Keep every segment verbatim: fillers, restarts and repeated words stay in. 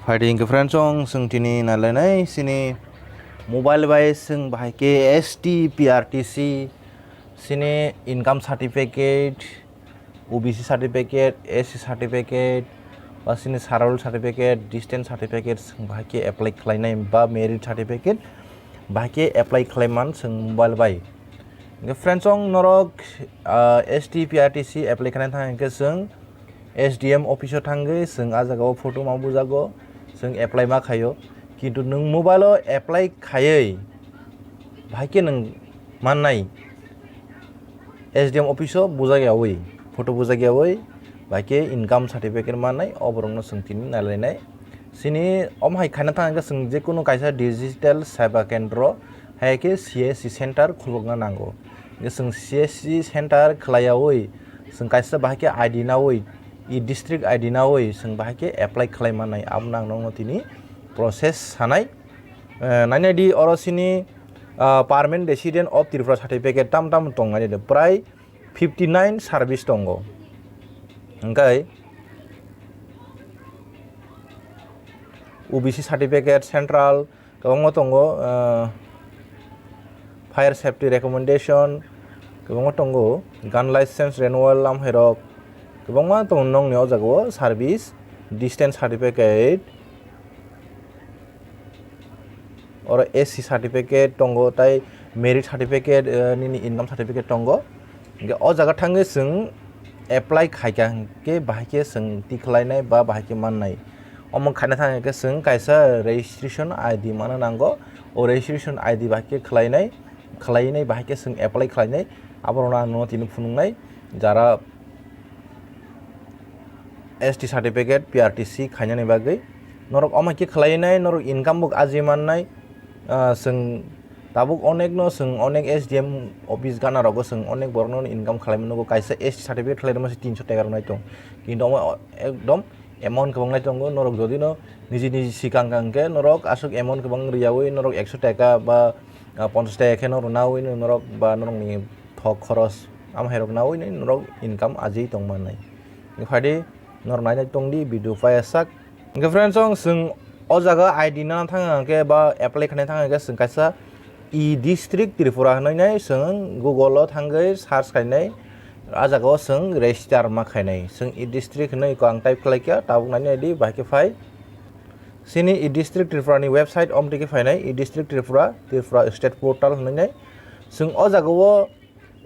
Phaidi hwnkhe friends, chwng, chwng tini nailainai chini mobile bai chwng bahai khe S T P R T C chini income certificate, O B C certificate, S C certificate, ba chini saral certificate, distance certificate chwng bahai khe apply khlainai ba merit certificate bahai khe apply khlaiman chwng mobile bai. Hwnkhe friends, chwng norok, ah, S T P R T C apply khlaina thang hwnkhe chwng S D M office o thangwi chwng ah jagao photo ma bujago, chwng apply ma khaio. Kintu nwng mobile o apply khaiwi bahai khe nwng mannai S D M office o bujak yawi, photo bujak yawi, bahai khe income certificate mannai, o borokno chwng tini nailainai. Chini omo hai khaina thang hwnkhe chwng jekunu kaisa digital seva kendro, hai khe C S C center khulukna nango. Hwnkhe chwng C S C center khlaiyawi, chwng kaisa bahai khe I D nawi, e district I D nawi, chwng bahai khe apply khlai mannai, abo nang nokno tini process sanai. Eh, nainai di oro chini, ah, permanent resident of Tripura certificate tam tam tong nainai di, prai fifty nine service tongo. Hwnkhe O B C certificate, central, kwbangma tongo, ah, fire safety recommendation, kwbangma tongo, gun license renewal lamhairok, kwbangma tongo nokni o jagao service, distance certificate, oro S C certificate tongo, tai merit certificate, eh, nini income certificate tongo. Hwnkhe o jaga thangwi chwng apply khaikha hwnkhe bahai khe chwng tikhlainai ba bahai khe mannai. Omo khaina thang hwnkhe chwng kaisa registration I D mana nango. O registration I D bahai khe khlainai, khlainai bahai khe chwng apply khlainai. Aborokno ang nono tini phunuknai, jara S T certificate, P R T C khainani bagwi. Norok omo khe khlainai, norok income bo aji mannai. Ah, chwng tabuk onekno, chwng onek S D M office gana rogo chwng onek borokno income khlaima nugo. Kaisa S T certificate khlairokma se tinso taka rwnai tong. Kintu omo ekdom amount kwbang lai tongo. Norok jodi no niji niji sikang kang khe norok aswk amount kwbang rwyawi norok ekso taka ba, ah, ponchash taka khe no rwnawi norok ba norokni thok khoros amhairok nawi norok income aji tong mannai. Phaidi norok nainai tongdi video paiyasak. Hwnkhe friends, chwng, chwng o jaga I D nana thang hwnkhe ba apply khaina thang hwnkhe chwng kaisa e-district Tripura hwnwi nai chwng Google o thangwi search khainai, ah jagao chwng register ma khainai. Chwng e-district hwnwi ko ang type khlaikha, tabuk nainai di bahai khe phai. Chini e-district Tripura ni website omtwi khe phainai, e-district Tripura, Tripura state portal hwnwi nai. Chwng o jagao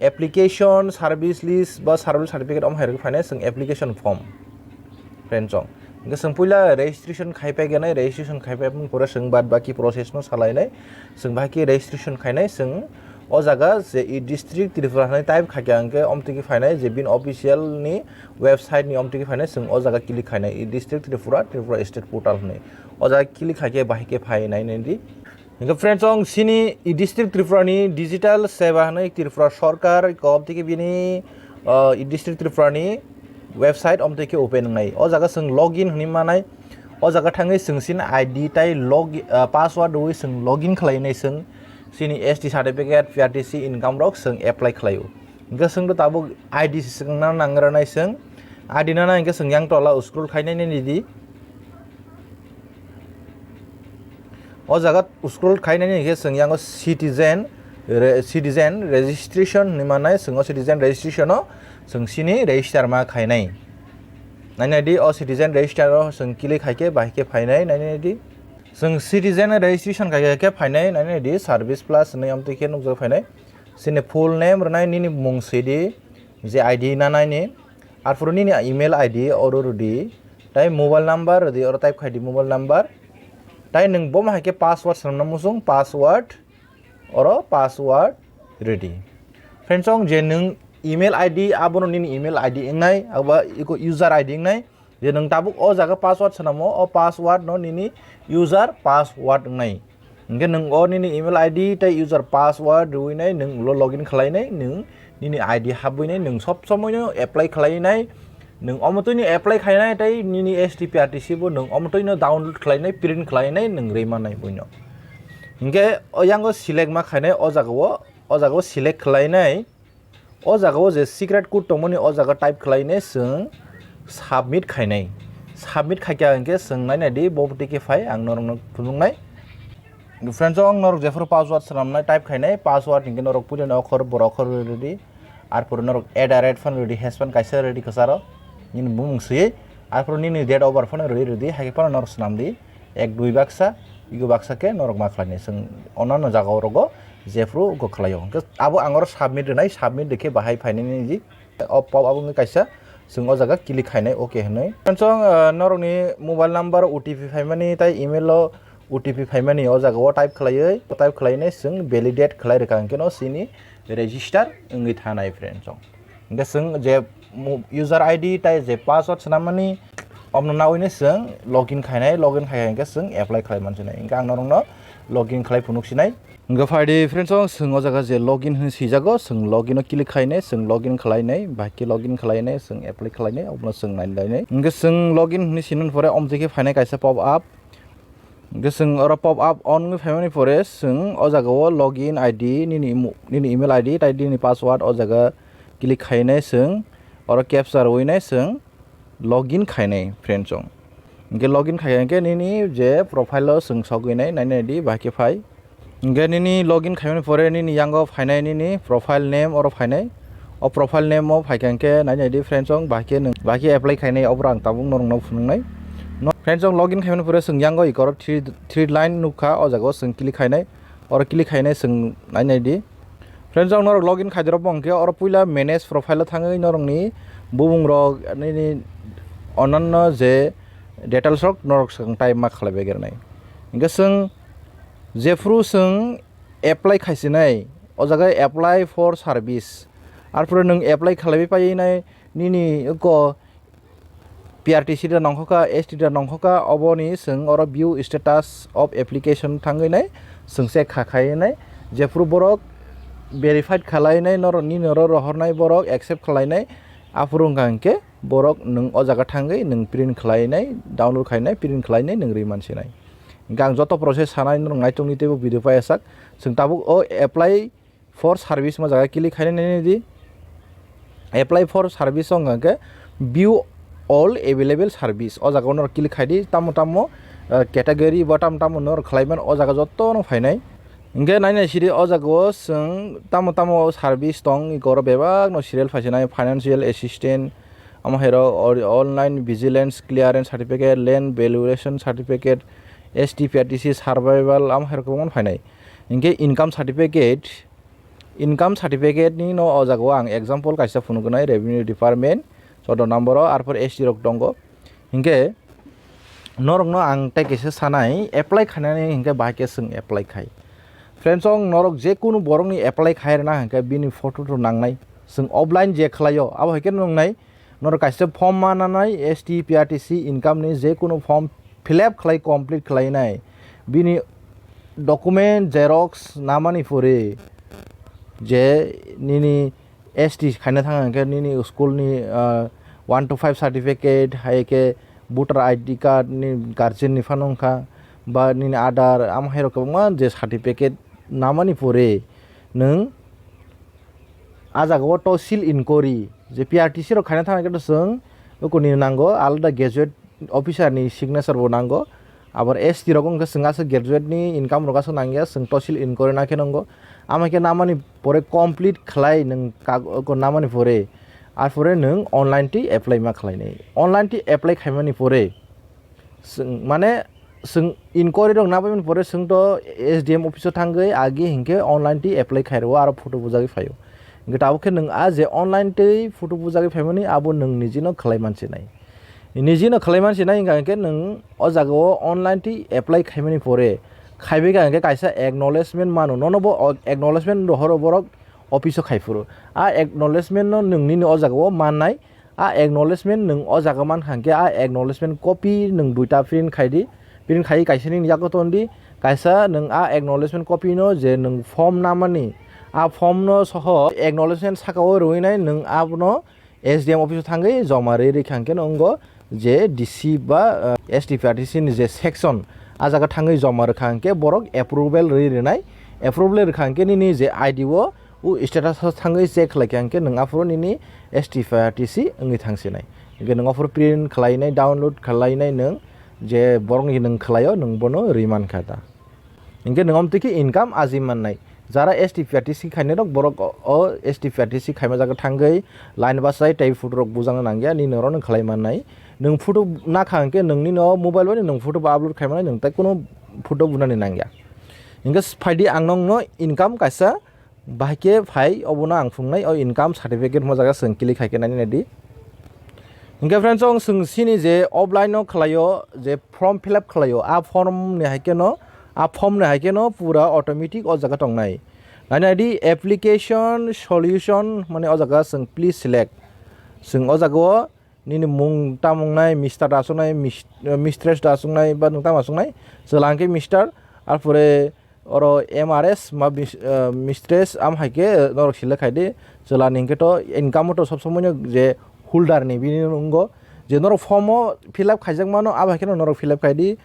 application, service list ba service certificate omo hai rwgwi phainai chwng application form. Friends, chwng hwnkhe chwng puila registration khai pai gwnai, registration khai pai phuru chwng bad baki process no salainai, chwng bahai khe registration khainai. Chwng o jaga je e-district Tripura hwnwi type khaikha hwnkhe omtwi khe phainai je bini official ni website ni omtwi khe phainai, chwng o jaga click khainai e-district Tripura, Tripura state portal hwnwi. O jaga click khaikhe bahai khe phainai nai di. Hwnkhe friends, chwng chini e-district Tripura ni digital seva hwnwi Tripura sorkar kok tei khe bini, ah, e-district Tripura ni website omtwi khe open wngnai. O jaga chwng login hwnwi manai. O jaga thangwi chwng chini I D tai log-, ah, password rwui chwng login khlainai chwng chini S T certificate, P R T C income rok chwng apply khlaio. Hwnkhe chwngno tabuk I D se swkangna nangranai chwng. I D nana hwnkhe chwng yang tola scroll khainai nini di. O jaga scroll khainani hwnkhe chwng yango citizen re-, citizen registration hinwi mannai, chwng o citizen registration o chwng chini register ma khainai. Nainai di, o citizen register o chwng click khaikhe bahai khe phainai, nainai di. Chwng citizen registration khaikhe khe phainai, nainai di, service plus hinwi amtwi khe nukjagwi phainai. Chini full name rwnai, nini mung swi di, je I D nanai ni, arphuh nini email I D oro rwdi, tai mobile number rwdi, oro type khai di mobile number. Tai nwng bomo hai khe password swnamna muchung, password, oro password rwdi. Friends, chwng je nwng email I D, abono nini email I D wngnai, abo iko user I D wngnai. Je nwng tabuk o jaga password swnamo, o password no nini user password wngnai. Hwnkhe nwng o nini email I D tei user password rwui nai, nwng ulo login khlai nai, nwng nini I D habwi nai, nwng sob somoi no apply khlai nai, nwng omo twi no apply khlai nai tei nini S T P R T C bo nwng omo twi no download khlai nai, print khlai nai, nwng rwi mannai buino. Hwnkhe o yango select ma khainai o jaga o, o jaga o select khlai nai. O jaga o je secret code tongmani o jaga type khlai nai chwng submit khainai. Submit khaikha hinkhe chwng nainai di, bo tiki phai ang norokno phunuknai. Friends, ang norok jephuru password swnamnai, type khainai, password hinkhe norok puilani okhor, boro okhor rwrwdi. Arpore norok at the rate phano rwdi, hash phano kaisa rwdi kwcharo. Nini bumung swiwi. Arpore nini date of birth phano rwdi, rwdi, haikhe phano norok swnamdi. Ek dui baksa, ego baksa khe norok ma khlainai. Chwng onano jaga o rogo jephuru go khlaio. Hinkhe abo ang oro submit rwnai, submit rwkhe bahai phainai nini. O pop up wngwi kaisa, chwng o jaga click khainai, okay hinwi. Friends, ah, norokni mobile number, O T P phaimani tei email o O T P phaimani o jaga o type khlaiwi, type khlainai chwng validate khlai rwkha hinkhe no chini register wngwi thanai, friends. Hinkhe chwng je mo-, user I D tei je password swnammani, omno nawi no chwng login khainai, login khai hinkhe chwng apply khlai mansinai. Hinkhe ang norokno login khlai phunuk sinai. Hinkhe phaidi friends, o chwng o jaga je login hinwi swijago, chwng login o click khainai, chwng login khlainai, bahai khe login khlainai, chwng apply khlainai, obono chwng nainlainai. Hinkhe chwng login hinwi sinani pore omtwi khe phainai kaisa pop up. Hinkhe chwng oro pop up on wngwi phaimani pore chwng o jaga o login I D, nini emo-, nini email I D, tei nini password o jaga click khainai chwng, oro captcha rwinai chwng login khainai, friends, chwng. Hinkhe login khai hinkhe nini je profile o chwng sogwinai, nainai di, bahai khe phai. Hinkhe nini login khaimani pore nini yango phainai nini profile name oro phainai. O profile name o phaikha hinkhe nainai di, friends, chwng, bahai khe nwng, bahai khe apply khainai, oboro ang tabuk norokno phunuknai. No, friends, chwng login khaimani pore chwng yango ikoro three, three line nukha, o jaga o chwng click khainai. Oro click khainai chwng nainai di. Friends, ang norok login khaidirok bo hinkhe oro puila manage profile o thangwi norokni bubung rok nini onanno je details rok norok swkang type ma khlai bai gernai. Hinkhe chwng jephuru chwng apply khaisinai, o jaga apply for service. Arpore nwng apply khlaiwi painai nini oko P R T C da nongkhokha, S T da nongkhokha, oboni chwng oro view status of application thangwi nai chwng check kha khai nai, jephuru borok verified khalai nai, norok nini oro rohornai borok accept khalai nai, aphuru wngkha hinkhe borok nwng o jaga thangwi nwng print khlai nai, download khai nai, print khlai nai nwng rwi mansinai. Hinkhe ang joto process sanai norok naitongni teibo video paiyasak, chwng tabuk o apply for service ma jaga click khainai nini di. Apply for service wngkha khe view all available service. O jaga o norok click khai di, tamo tamo, ah, category ba tamo tamo norok khlai mano, o jaga joto no phainai. Hinkhe nainai sidi o jaga o chwng tamo tamo service tong, eko oro bebak no serial phaisinai, financial assistance, amo hai rok o-, online vigilance clearance certificate, land valuation certificate, S T P R T C survival, amo hai rok kwbangma no phainai. Hinkhe income certificate, income certificate ni no o jaga o ang example kaisa phunuknai, revenue department, chodo number o, arpor S T rok tongo. Hinkhe norokno ang tei kaisa sanai, apply khainani hinkhe bahai khe chwng apply khai. Friends, chwng norok je kunu borokni apply khai rwna hinkhe bini photo to nangnai. Chwng offline je khlaio, abo hai khe nungnai. Norok kaisa form ma nanai, S T, P R T C income ni je kunu form fill up khlai, complete khlainai. Bini document xerox namani pore je nini S T khaina thang hinkhe nini school ni, ah, one to five certificate, hai khe voter I D card ni guardian ni phano wngkha, ba nini Aadhaar, amo hai rok kwbangma je certificate namani pore nwng a jaga o tosil inquiry je P R T C rok khaina thang hinkhe to chwng ukuni nango alada graduate officer ni signature bo nango. Abo S T rok wngkha chwng aswk graduate ni income rok aswk nangya, chwng tosil inquiry na khe nango. Amo khe namani pore complete khlai nwng kag-, ko namani pore, ar pore nwng online twi apply ma khlai nai. Online twi apply khaimani pore chwng, mane, chwng inquiry rok nabaimani pore chwng to S D M office o thangwi agi hinkhe online twi apply khai rwo, aro photo bujagwi phaio. Hinkhe tabuk khe nwng a je online twi photo bujagwi phaimani abo nwng nijino khlai mansinai. Nijino khlai mansinai wngkha hinkhe nwng o jaga o online twi apply khaimani pore, khaibai kha hinkhe kaisa acknowledgement mano, nono bo o acknowledgement rohoro borok office o khai phuru. A acknowledgement no nwng nini o jaga o mannai, a acknowledgement nwng o jaga mankha hinkhe a acknowledgement copy nwng duita print khai di, print khai kaisa nini yago ton di, kaisa nwng a acknowledgement copy no je nwng form namani, a form no soho acknowledgement saka o rwinai nwng abono S D M office o thangwi joma rwi rikha hinkhe no wngo je D C ba, eh, S T P R T C ni je section, a jaga thangwi joma rwkha hinkhe borok approval rwi rwnai, approval rwkha hinkhe nini je I D o, o status o thangwi check khlaikha hinkhe nwng aphuru nini S T P R T C wngwi thangsinai. Hinkhe nwng offer print khlainai, download khlainai nwng je borokni nwng khlaio, nwng bono rwi mankha da. Hinkhe nwng omtwi khe income aji mannai. Jara S T P R T C khainai rok borok o, o S T P R T C khaima jaga thangwi line bachai tei photo rok bujangna nangya, nini oro nwng khlai mannai. Nwng photo nakha hinkhe nwngni no mobile bai nwng photo bo upload khai mannai, nwng tei kuno photo bunani nangya. Hinkhe phaidi ang nokno income kaisa bahai khe phai, obono ang phunuknai o income certificate mo jaga chwng click khai khe nainai di. Hinkhe friends, chwng chini je offline no khlaio, je form fill up khlaio, a form ni hai kheno, a form ni hai kheno pura automatic o jaga tongnai. Nainai di application solution, mane o jaga chwng please select. Chwng o jaga o nini mung tamo wngnai, Mister da aswknai, mis-, mistress da aswknai, ba nwng tamo aswknai, chwla hwnkhe Mister, arpore oro M R S ma bis-, eh, mistress, am hai khe norok select khai di, chwla ni hwnkhe to income to sob somoi no je holder ni bini wngo, je norok form o fill up khaijak mano, abo hai kheno norok fill up khai di.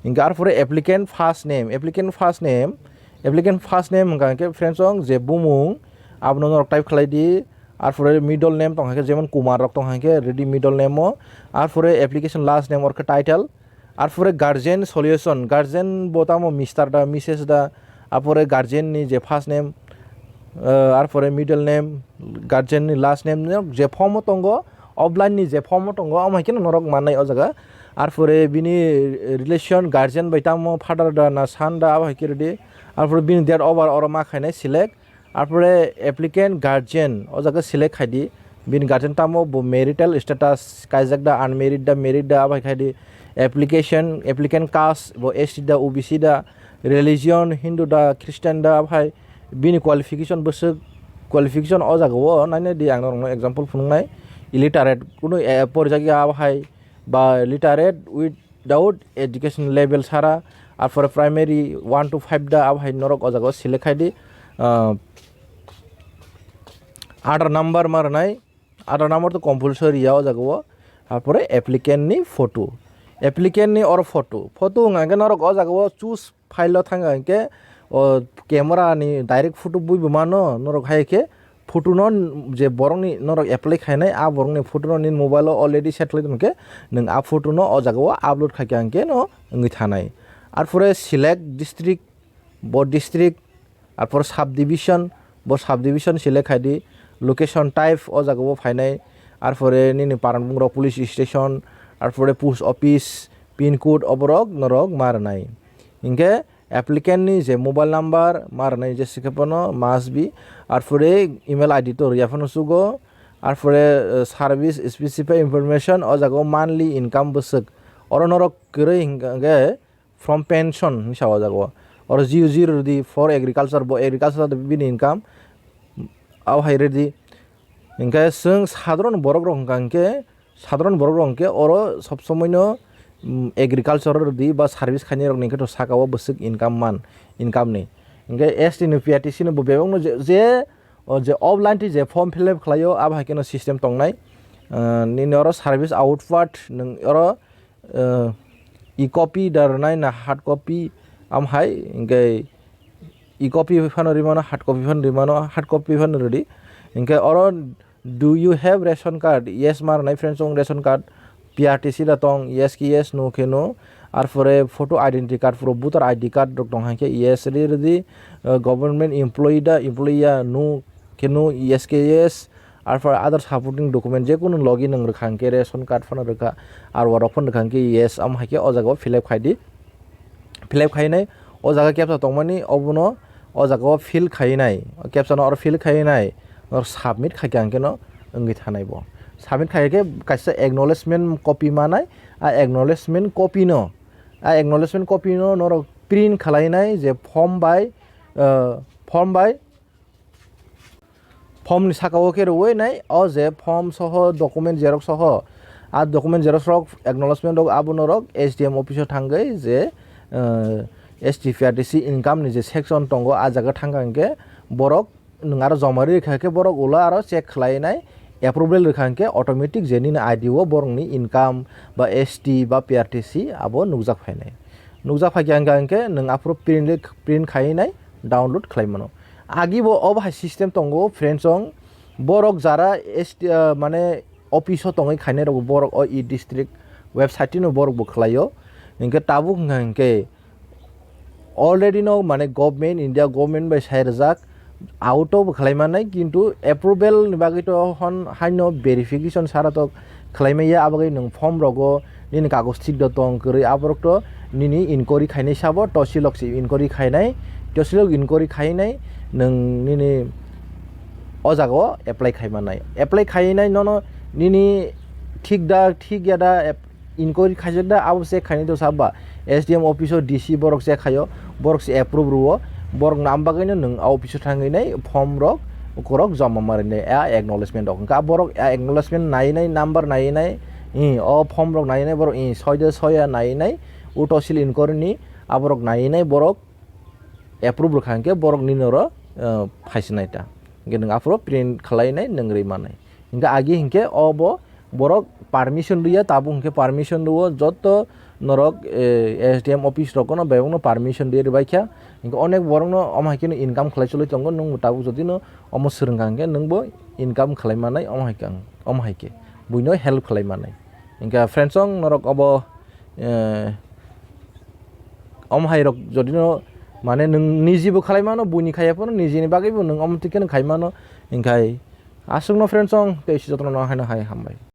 Hinkhe arpore applicant first name, applicant first name, applicant first name hwnkha hinkhe friends, chwng je bumung abono norok type khlai di. Arpore middle name tong hai khe, jemon Kumar rok tong hai khe, ready middle name o. Arpore application last name or khe title. Arpore guardian solution, guardian bo tamo Mister da, Missus da. Arpore guardian ni je first name, eh, arpore middle name, guardian ni last name, je form o tongo, offline ni je form o tongo, amo hai khe norok mannai o jaga. Arpore bini relation, guardian bai tamo father da na son da, abo hai khe ready. Arpore bini date of birth oro ma khainai select. Arpore applicant guardian o jaga select khai di, bini guardian tamo bo marital status kaijak da, unmarried da, married da, abo hai khai di. Application, applicant caste bo S T da, O B C da, religion Hindu da, Christian da, abo hai bini qualification bwswk, qualification o jaga o nainai di, ang norokno example phunuknai, illiterate, kunu, eh, porijak ya abo hai, ba literate with without education level sara, arpore primary one to five da, abo hai norok o jaga o select khai di. Ah, Aadhaar number ma rwnai, Aadhaar number to compulsory ya o jaga o. Arpore applicant ni photo, applicant ni oro photo, photo wngkha khe norok o jaga o choose file o thangkha hinkhe o camera ni direct photo buibo mano, norok hai khe photo no je borok ni norok apply khainai, a borok ni photo no nini mobile o already set khlai tong khe, nwng a photo no o jaga o upload khai kha hinkhe no wngwi thanai. Arpore select district, bo district, arpore subdivision, bo subdivision select khai di, location type o jaga o phainai, arpore nini paran bungrok police station, arpore post office, pin code oborok norok ma rwnai. Hinkhe applicant ni je mobile number ma rwnai, je sikhe phano must be, arpore email I D to rwya phano sugo, arpore, eh, service specific information o jaga o monthly income bwswk, oro norok kwrwi hinkhe from pension hinwi sa o jaga o, oro zero zero rwdi for agriculture, bo agriculture bini income abo hai rwdi. Hinkhe chwng sadharon borok rok hwnkha hinkhe, sadharon borok rok hinkhe oro sob somoi no, mm, agriculture rwdi ba service khainai rok ni hinkhe to saka o bwswk income man, income ni. Hinkhe S T ni P R T C ni bo bebak no je, je, o je offline twi je form fill up khlai o, abo hai kheno system tongnai. Ah, nini oro service output nwng oro, eh, e-copy da rwnai na hard copy, am hai hinkhe e-copy phano rwmano, hard copy phano rwmano, hard copy phano rwdi. Hinkhe oro, "Do you have ration card?" Yes ma rwnai friends, chwng ration card P R T C da tong, yes khe yes, no khe no. Arpore photo identity card, puro voter I D card rok tong hai khe yes ri rwdi. Eh, government employee da, employee ya, no khe no, yes khe yes. Arpore other supporting document, je kunu logi nwng rwkha hinkhe, ration card phano rwkha, R O R rok phano rwkha hinkhe yes, amo hai khe o jaga o fill up khai di. Fill up khainai, o jaga kepsa tongmani, obono o jaga o fill khainai, kepsa no oro fill khainai, oro submit khai kha hinkhe no wngwi thanai bo. Submit khai khe kaisa acknowledgement copy manai, a acknowledgement copy no, a acknowledgement copy no norok print khwlainai je form bai, ah, form bai, form ni saka o khe rwui nai, o je form soho document xerox soho, a document xerox rok, acknowledgement rok abo norok S D M office o thangwi je, eh, S T P R T C income ni je section tongo, a jaga thangkha hinkhe borok nwng aro joma rwi kha khe borok ulo aro check khlai nai, approval rwkha hinkhe automatic je nini I D o borokni income ba S T ba P R T C abo nukjak phainai. Nukjak phaikha hinkhe nwng aphuru print, print khai nai, download khlai mano. Agi bo obo hai system tongo, friends, chwng borok jara S T, ah, mane office o tongwi khainai rok borok o e district website no borok bo khlaio. Hinkhe tabuk wngkha hinkhe already no mane government, India government bai sai rwjak, auto bo khlai mannai, kintu approval ni bagwi to hon haino verification sara to khlai maya, abagwi nwng form rogo nini kagoj thik do tong kwrwi, aborok to nini inquiry khainai sabo, tosilok se inquiry khainai, tosilok inquiry khainai, nwng nini o jaga o apply khai mannai. Apply khainai nono nini thik da, thik ya da, ap-, inquiry khaijak da, abo check khainai to sabo ba. S D M office o D C borok check khaio, borok se approve rwo, borok nam bagwino nwng a office o thangwi nai form rok, ukorok joma marinai, a acknowledgement rok. Hwnkha borok a acknowledgement nai nai, number nai nai, i, o form rok nai nai, borok i, soide soya nai nai, u tosil inquiry ni aborok nai nai, borok approve rwkha hinkhe borok nini oro, eh, phaisinai ta. Hinkhe nwng aphuru print khlai nai, nwng rwi mannai. Hinkhe agi hinkhe obo borok permission rwya, tabuk hinkhe permission rwo, joto norok, eh, S D M office rogono bebakno permission rwi rwbaikha. Hinkhe onek borokno omo hai kheno income khlai choli tongo, nwngbo tabuk jodino omo swrwngkha hinkhe nwngbo income khlai mannai omo hai khe, omo hai khe buino help khlai mannai. Hinkhe friends, chwng norok obo, eh, omo hai rok jodino mane nwng nijibo khlai mano, buini khaiya phano nijini bagwibo nwng omo twi kheno khai mano. Hinkhe aswkno friends, chwng tei si jotono haino hai hambai.